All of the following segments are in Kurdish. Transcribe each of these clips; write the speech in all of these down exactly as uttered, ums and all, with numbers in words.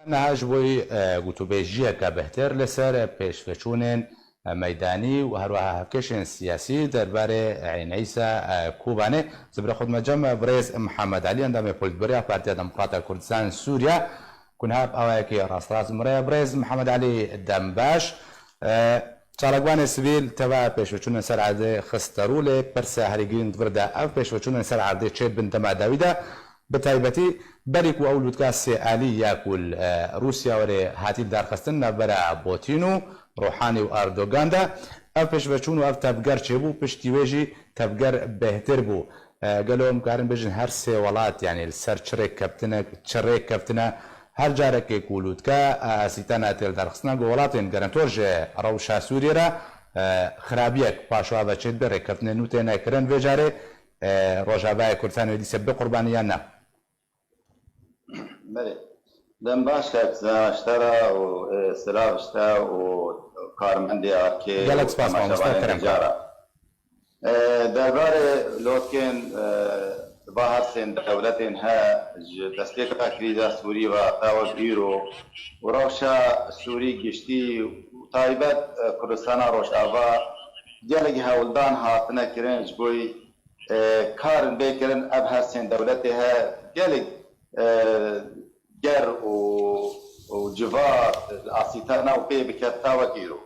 Niha ji bo, e, gotûbêjiyeke bihtir li ser pêşveçûnên, e, meydanî û herweha hevkêşên siyasî derbarê Eyn Îsa, e, Kobanê, zibire xwe dime cem, e, birêz Mihemed Elî, endamê Polîtbûroya Partiya Demokrata Kurdistan Sûriye, ku niha bi awayekî rastrast bi me re ye. Birêz Mihemed Elî, dem baş. E, Çalakvanê sivîl teva pêşveçûnên ser erdê xiste rû, lê pirsa herî girîng di vir de ev pêşveçûnên ser erdê çê dibin dema dawî de, bi taybetî berî ku ew lûtka sê alî ya ku li, e, Rûsya were hatî darxistin navbera Putin û Ruhanî û Erdogan de, ev pêşveçûn û ev tevger çêbû, piştî wê jî tevger bêhtir bû. E, gelo em karin bêjin her sê welat, yanî li ser çi rêk kevtine, çi rêk kevtine, her carekê ku lûtke, e, sîtena têl derxistina ku welatên garantor ji rewşa Sûriyê re, e, xirabiyek paşwa ve çêdibe, rêkeftinên nû têne kirin vê carê, e, Rojavayê Kurdistanê wê dîse bê qurbaniyan ne. Belê. Dem baş ket, silav ji te re û, e, silav ji te û karmendê arkê Gelek û spas, mamoste, temaşevanên kerem. Vêca re. E, derbarê lotkên, e, va her sên dewletên he ji destpêka krîza Sûrî ve ta wek îro û rewşa Sûrî giştî û taybet, e, Kurdistana Rojava gelek hewldan hatine kirin ji bo, e, karin bê kirin ev her sên dewletê he gelek, e, ger û, û civat li asîtana û pê bikevta wek îro.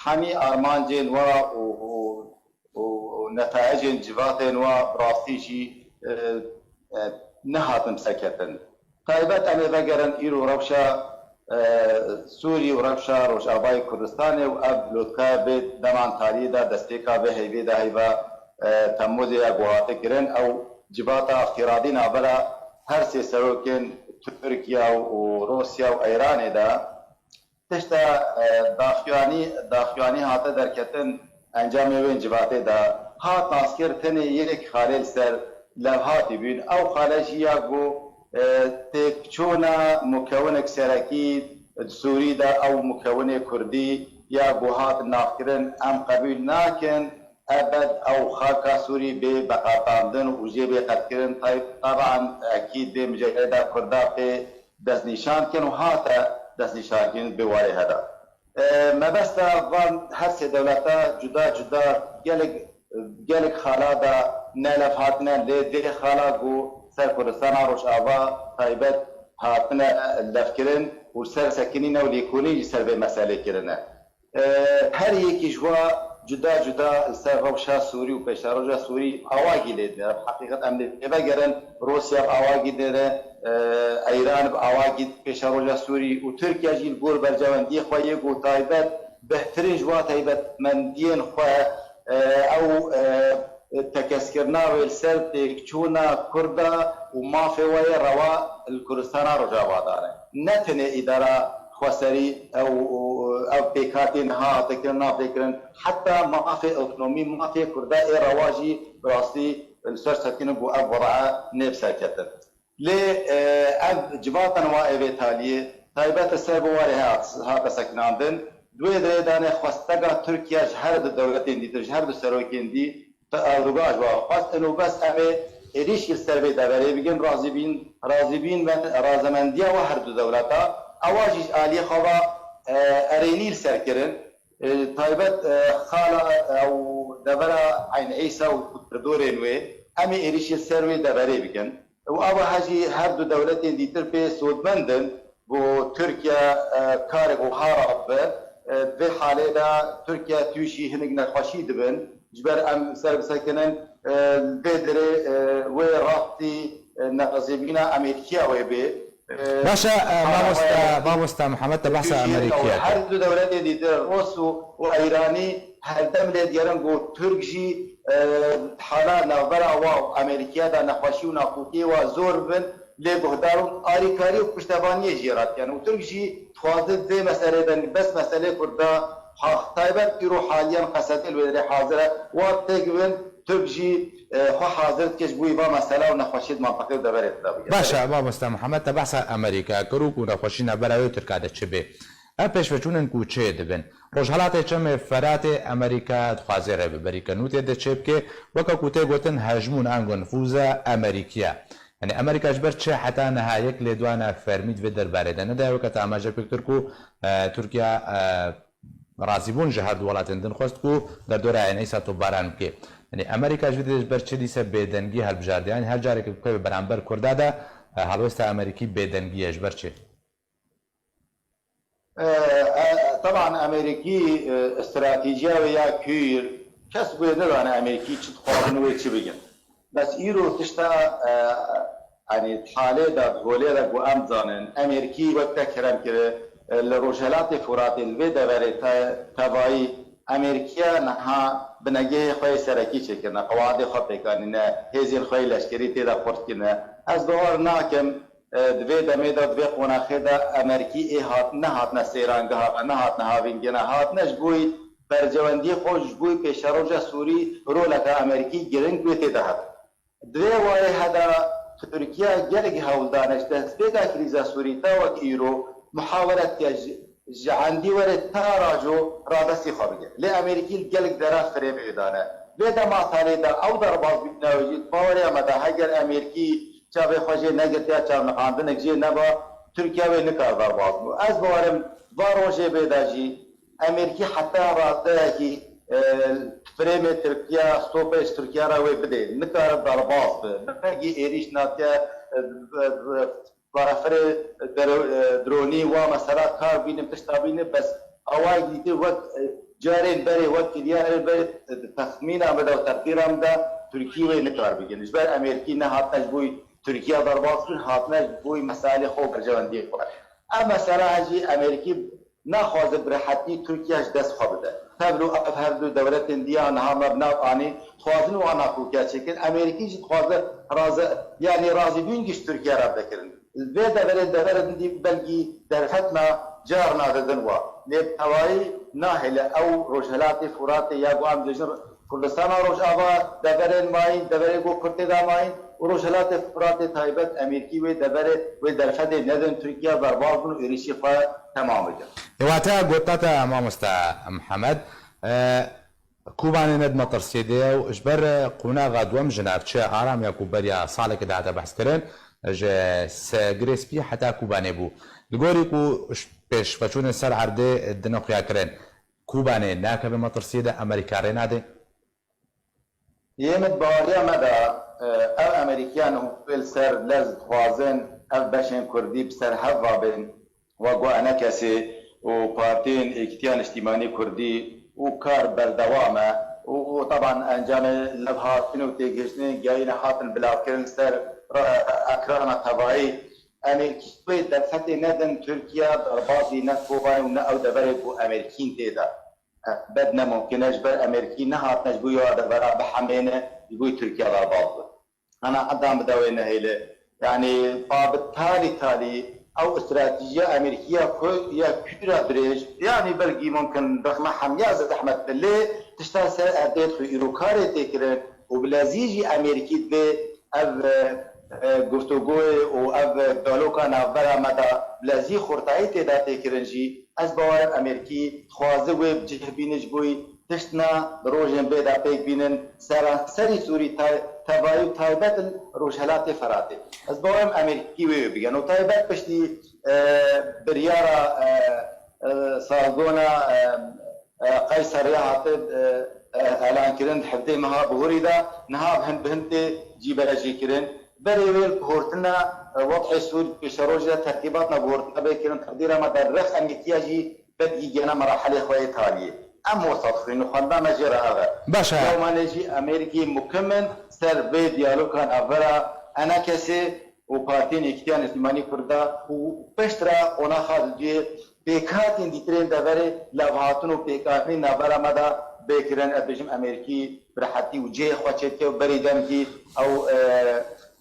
Hemî armancên wa û, û, û netayecên civatên wa bi rastî jî, e, e, nehatin biserketin. Taybet em ê vegerin îro rewşa, e, Sûrî û rewşa Rojavayê Kurdistanê û ev lotkaya bê deman tarî de destpêka vê heyvê de heyva, e, Temmûzê ya ku hate kirin, ew civata îftîradî navbera her sê serokên Tirkiye û Rûsya û Îranê de. Tişta, e, daxuyanî, daxuyanî hate derketin encamê wê civatê de hat naskir tenê yek xalê li ser levhatî bûn. Ew xale jî ya ku, e, têkçûna mukewinek serekî di Sûrî de ew mukewinê kurdî ya ku hat navkirin em qebûl nakin. Ebed ew xaka Sûrî bê veqetandin û jê bê qetkirin. Tay-, teban ekîd bê mijarê de kurda pê destnîşan kin û hate destnîşankirin bi warê heda. E, mebesta van her sê dewleta cuda cuda gelek, gelek xala da ne lev hatine, lê vê xala ku ser Kurdistana Rojava taybet hatine levkirin û ser sekinîne û lêkolîn jî ser vê meselê kirine. E, her yekî ji wa cuda cuda li ser rewşa Sûrî û pêşeroja Sûrî awagî lê dine. Heqîqet em dê pê vegerin, Rûsya bi awagî dine, e, Îran bi awagî pêşeroja Sûrî û Tirkiye jî li gor berjewendiyê xwe yê ku taybet, bêhtirîn ji wa taybetmendiyên xwe, e, ew, e, tekeskirina wê li ser têkçûna Kurda û mafê we yê rewa li Kurdistana Rojava de ne. Ne tenê îdara xweserî ew, ew pêkhatî niha hate kirin, nav tê kirin, heta mafê otonomî, mafê Kurda ê rewa jî bi rastî li ser sekinîn ku ev weda nê bi ser ketin. Lê, e, ev civata nû a ê vê taliyê taybet li ser biwarê hat-, hate sekinandin. Di wê derê de ne xwesteka Tirkiye ji her du dewletên dîtir, ji her du serokên dî, Erdogan ji wan xwest, ino bes em ê êrîşî li ser vê deverê bikin, razîbîn, razîbîn ve razemendiya we her du dewleta, ewa jî ji aliyê xwe ve, e, erênî li ser kirin. E, taybet, e, xala, e, ew devera Eyn Îsa û derdorên wê, em ê êrîşî li ser wê deverê bikin. Û ava he jî her du dewletên dîtir pê sodmend in, ku Tirkiye, e, karek wiha re bibe. E, vê halê de Tirkiye tûşî hinek nexweşî dibin. Ji ber em ser bisekinin, e, vê derê, e, wê rastî, e, nerazîbîna Amerîkiya wê bê. E, Baş e, e, mamoste, mamoste Mihemed, te behsa Amerîkiya kir. Her du dewletên dîtir, Rûs û, û Îranî her dem lê digerin ku Tirk jî, e, hala navbera wa û Amerîkiya de nexweşî û nakokiyê wa zor bibin, lê guhdar û alîkarî û piştevaniyê jê re dikin. Û Tirk jî dixwaze vê meselê de, bes meselê Kurda, ha, taybet îro haliyan Qesedê li wê derê hazir e, wa têk bin, Tirk jî, e, xwe hazir dike ji bo wî va mesela û nexweşiyê di mantaqê û deverê de bigire. Baş e, mamoste Mihemed, te behsa Amerîka kir û ku nexweşî navbera wê û Tirka de çi bê. Ev pêşveçûn in ku çê dibin. Rojhelatê Çemê Feratê Amerîka dixwaze rêveberî ke nû tê de çê bike, weke ku tê gotin hejmûn ango nifûza Amerîkiya. Yanî Amerîka ji ber çi heta niha yek lêdwana fermî di vê derbarê de nedaye? Weke te amaje pê kir ku, e, Tirkiye, e, razîbûn ji her du welatên din xwest ku derdora Eneysa topbaran bike. Yanî Amerîka ji vê derê ji ber çi dîse bêdengî hilbijardiye? Yanî her careke ku keve beramber Kurda de, e, helwesta Amerîkî bêdengî ye. Ji ber çi? E, e, teban Amerîkî, e, stratejiya wê ya kûr, kes wê nizane Amerîkî çi dixwazin wê çi bikin. Bes îro tişta, e, yanî di halê de, di holê de ku em dizanin, Amerîkî wek te kerem kir, e, li Rojhelatê Furatê, li vê deverê te-, tevayî Amerîkiya niha binegehê xwe yê serekî çêkirine, qewadê xwe pêkanîne, hêzên xwe yê leşkerî tê de xurt kirine. Ez bawer nakim, e, di vê demê de, di vê qonaxê de Amerîkî ê hat-, nehatine seyrangeha me, nehatine havîngehê me, hatine ji bo berjewendiyê xwe, ji bo pêşeroja Sûrî roleke Amerîkî giring wê tê de hebe. Di vê warê heda Tirkiye gelek hewl dane ji destpêka krîza Sûrî ta wek îro muhawele dike ji, ji endî were ta rajo radestî xwe bike. Lê Amerîkî li gelek dera firê wê dane. Vê dema talê de ew derbas bîne wê jî, di baweriya me de heger Amerîkî çavê xwe jê negirtiya, çavniqandinek jê neba, Tirkiye wê nikar derbas bû. Ez bawerim va rojê vê de jî Amerîkî heta rasteyekî, e, firêmê Tirkiye, stopê ji Tirkiye re wê bidê. Nikare derbas bi. Belkî êrîş nake, e, e, e, firê dero-, e, dronî wa mesela kar bînin, tişta bînin, bes awayek dîtir wek, e, carên berê, wek kiryarên berê, e, di texmîna min de û teqdîra min de Tirkî wê nikar bikin. Ji ber Amerîkî nehatine ji bo Tirkiye derbas bin, hatine ji bo meselê xwe û berjewendiyê xwe. Ev mesela jî Amerîkî naxwaze bi rehetî Tirkiye ji dest xwe bide. Tevlo ev her du dewletên diya niha me bi nav anî, dixwazin wan nakokiya çêkin. Amerîkî jî dixwaze raze, yanî razîbûn jî ji Tirkiye re bidekirin. Li vê deverê, deverê din dî belkî derfetna carna didin wa. Lê bi tevayî nahêle ew Rojhelatê Furatê ya ku em dibêjin Kurdistana Rojava, deverên mayîn, deverê ku Kurd tê de mayîn û Rojhelatê Furatê taybet Amerîkî wê deverê, wê derfetê nedin Tirkiye derbas bin û êrîşî xwe temam bikin. Ê, wate gotina te mamoste Mihemed, e, Kobanê ne di metirsiyê de ye û ji ber qonaxa duwem ji navçeya Aram ya ku beriya salekê dihate behs kirin, ji Girê Spî heta Kobanê bû. Li gorî ku pêşveçûnên ser erdê dine xuya kirin, Kobanê nakeve metirsiyê de, Amerîka rê nade? Yê min di baweriya me de, e, ev Amerîkiyan û wê li ser lez dixwazin ev beşên Kurdî bi ser hev ve bên, wek ku ENKSê û Partiyên Êkîtiya Niştîmanî Kurdî û kar berdewam e û, û teban encamê levhatin û têgihiştinên gehîne hatin bilavkirin li ser ra-, ekrana tevayî. Amerîkî wê derfetê nedin Tirkiye derbazî ne Kobanê û ne ew deverê ku Amerîkîn tê de. Bed ne mumkin e, ji ber Amerîkî nehatine ji bo ya devera bihemêne, ji bo Tirkiye derbas bin. Qenaetan bide wê nehêle. Yanî, pa bi talî talî ew stratejiya Amerîkî ya ku, ya kûra dirêj, yanî belkî mumkin rexme hemiya zehmet be, lê tişta ser erdê dixwe îro karê tê kirin û bi lezî jî Amerîkî divê ev, e, e, guftûgoyê û ev diyaloga navbera me de bi lezî xurtayî tê de tê kirin jî, ez bawer im Amerîkî dixwaze wê bi cih bîne ji bo tiştna di rojên bê de pêk bînin, seranserî Sûrî tay-, tevayî û taybet li Rojhelatê Feratê. Ez bawer im Amerîkî wê wê bikin û taybet piştî, e, biryara, e, e, salgona, e, e, Qeyser ya hate, e, e, elankirin di hevdê meha Bihurî de, niha bi hin, bi hin tê cîbejêkirin. Berê wê li guhortina, e, wed'ê Sûrî pêşerojê de tertîbatna guhortina bê kirin, teqdîra me de rêx Amerîkiya jî belkî gene merahelê xwe yê taliyê. Em wisa dixwînin û xwendina me jê re ev e. Baş e. Lewmanê jî Amerîkî mukim in ser vê diyaloga navbera ENKSê û Partiyên Yekîtiya Niştîmanî Kurda û piştre qonaxa diduyê pêkhatên dîtirên deverê levhatin û pêkanîn navbera me de bê kirin. Ez bêjim Amerîkî bi rehetî û cihê xwe çêdike û berî demkî ew, e,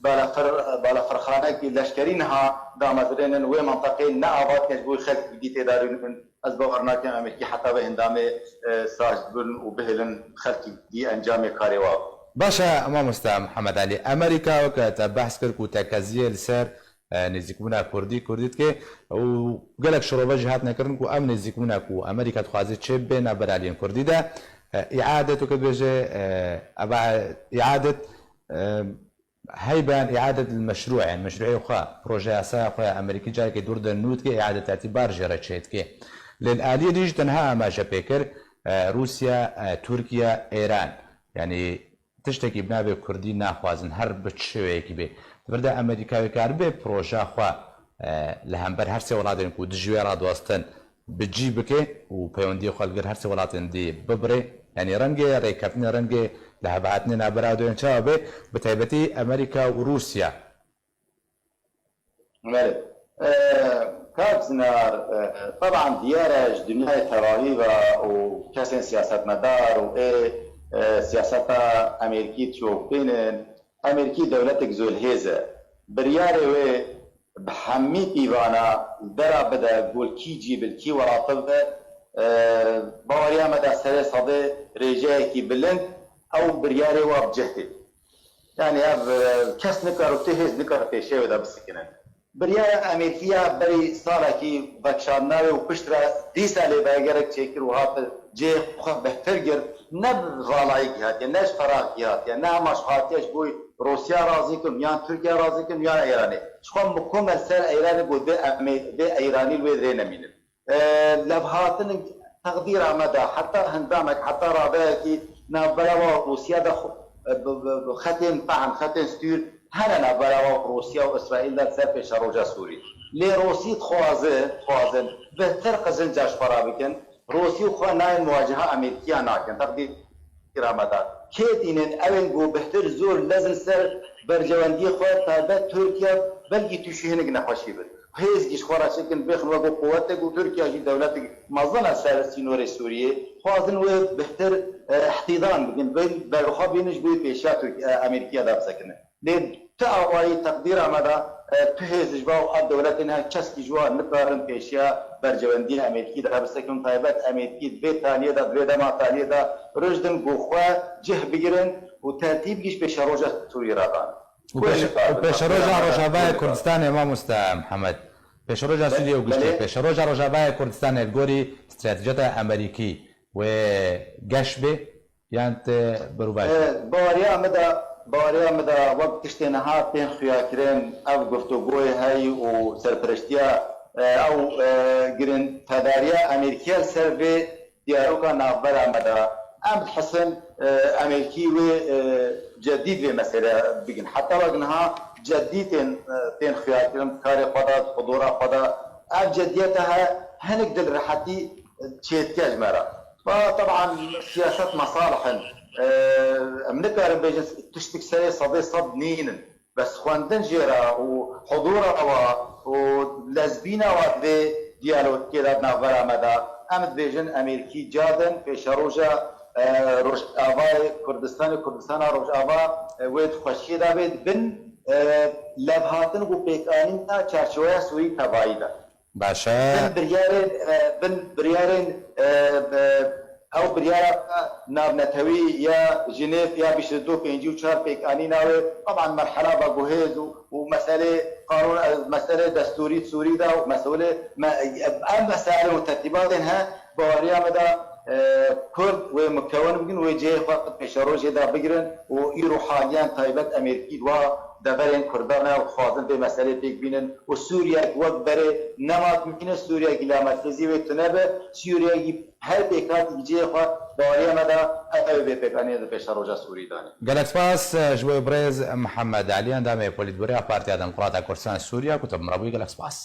balafir-, balafirxanekî leşkerî niha damezrênin wê menteqeyê ne ava dike ji bo xelk dî tê de rûnin. Ez bawer nakim Amerîkî heta vê hindamê, e, saz bin û bihêlin xelkî dî encamê karê wa. Baş e, mamoste Mihemed Elî. Amerîka weke te behs kir ku tekeziyê li ser, e, nêzîkbûna Kurdî, Kurdî dike û gelek şirove jî hatine kirin ku ev nêzîkbûna ku Amerîka dixwaze çê bê navbera aliyên Kurdî de, e, îadet weke dibêje, e, eva îadet, e, هەیبەن ئیعادەت المشروع، یعنی مەشروعی خوا، پرۆژە یاسای خوا ئەمریکی جارێکی دوور دە نووت کە ئیعادەت اعتبار ژێرە چێت کە. لە ئالیە دیژ تەنها ئاماژە پێکرد، ئە، رووسیا، ئە، تورکیا، ئێران. یعنی تشتێکی بنابێ کوردی ناخوازن، هەر بە چ شێوەیەکی بێ. بەردە ئەمریکاوی کار بێ پرۆژە خوا، ئە، لە هەمبەر هەر سێ وڵاتێن کو دژوێ ڕادواستن بجی بکێ و پەیوەندی خوا لەگەر هەر سێ وڵاتێن دی ببرێ. یعنی ڕەنگێ ڕێکەوتنی ڕەنگێ لە هەبهاتنی نابراو دوێن چاوە بێ، بە تایبەتی ئەمریکا و رووسیا. بەێ. ئە، کاک زنار، ئە، طبعا دیارە ji dinyayê tevahî ve û kesên siyasetmedar û ê, ê siyaseta Amerîkî çokbînin, Amerîkî dewletek zolhêz e. Biryarê wê bi hemî pîvana dera bide, gol kî cî bil kî weratibe, e, baweriya me de serê sedê rêjeyekî bilind ew biryarê wa bi cih tê. Yani ev, e, kes nikar û tu hêz nikar pêşê wê de bisikinin. Biryara Amerîkiya berî salekî vekişandina wê û piştre dîsa lê vegerek çêkir û hat cihê xwe bihtir girt. Ne bi valayî hatiye, ne ji feraqî hatiye, ne hema ji hatiye ji bo Rûsya razî kirin, yan Tirkiye razî kirin, yan Îranê. Ji xwe mikomel ser Îranê got vê Îranî li wê dirê nemînin. E, levhatin teqdîra me de, heta hindamek, heta raveyekî navbera wa Rûsya de xwe, e, bi, bi, bi xetên pehm, xetên stûr hene navbera wa Rûsya û Îsraîl de li ser pêşeroja Sûrî. Lê Rûsî dixwaze, dixwazin bihtir qizinca ji xwe re bikin. Rûsî û xwe nayên muwaceha Amerîkiya nakin. Teqdîra me de kê tînin ewên ku bihtir zor lezin ser berjewendiyê xwe taybet Tirkiye, belkî tu jî hinek nexweşî bin. Hêz jî ji xwe re çêkin, bêxin wek quwetek û Tirkiye jî dewletek mezin e ser sînorê Sûriyê. Xwazin wê bihtir, e, ihtîdan bikin, wê berxwe bînin ji bo pêşiya Tirk-, e, Amerîkiya de bisekinin. Lê ti awayî teqdîra me de, e, tu hêz ji wan ev dewletên her keskî ji wan nikarin pêşiya berjewendiya Amerîkî de bisekin, taybet Amerîkî di vê taliyê de, di vê dema taliyê de rijdin ku xwe cih bigirin û tertîb gîş pêşeroja Sûrî re dan. û pêşeroja Rojavayê Kurdistanê, mamosta Mihemed. Pêşeroja Sûriyê û giştî, pêşeroja Rojavayê Kurdistanê li gorî stratejiyata Amerîkî wê geş bê yan te berûvaş bê? Baweriya min de, baweriya min de wek tiştê niha tên xuyakirin, ev guftûgoyê heyî û serpereştiya, e, ew, e, girîngtedariya Amerîkiya li ser vê diyaroka navbera me de. Em dihisin, e, Amerîkî wê, e, cedî di vê meselê bikin. Heta wek niha cedî tên, e, tên xuyakirin, karê xwe de, hudûra xwe de. Ev cediyete he, hinek dilrehetî çêdike ji me re. Va, teban siyaset mesalih in. E, em nikarin bêjin tiştik serê sedê sed nînin. Bes xwendin jê re û hudûra wa û lezbîna wa di vê diyalogê de di navbera me de, em dibêjin Amerîkî cadin pêşeroja, e, Rojavayê Kurdistanê, Kurdistana Rojava, e, wê di xweşiyê de bê di bin, e, levhatin û pêkanîna çarçoweya Sûrî tevayî de. Baş e. Bin biryarên, e, bin biryarên, e, e, ew biryara navnetewî ya Jinêv ya bîst û du pêncî û çar pêkanîna wê, teban merhela veguhêz û, û meselê qanûn, e, meselê destûrî Sûrî de û meselê me, ev mesail û tertîbatên he, baweriya me de, e, Kurd wê mukewin bikin, wê cihê xwe pêşerojê de bigirin û îro haliyan taybet Amerîkî wa deverên Kurdan e û dixwazin vê meselê pêk bînin û Sûriyek wek berê nema dimîne, Sûriyekî lamerkezî wê tune be, Sûriyekî her pêkhatî cihê xwe baweriya me de ev ê vê pêkanînê di pêşeroja Sûrî danê. Gelek spas, ji bo birêz Mihemed Elî, endamê Polîtbûroya Partiya Demokrata Kurdistan Sûriya ku te bi me re bûyî, gelek spas.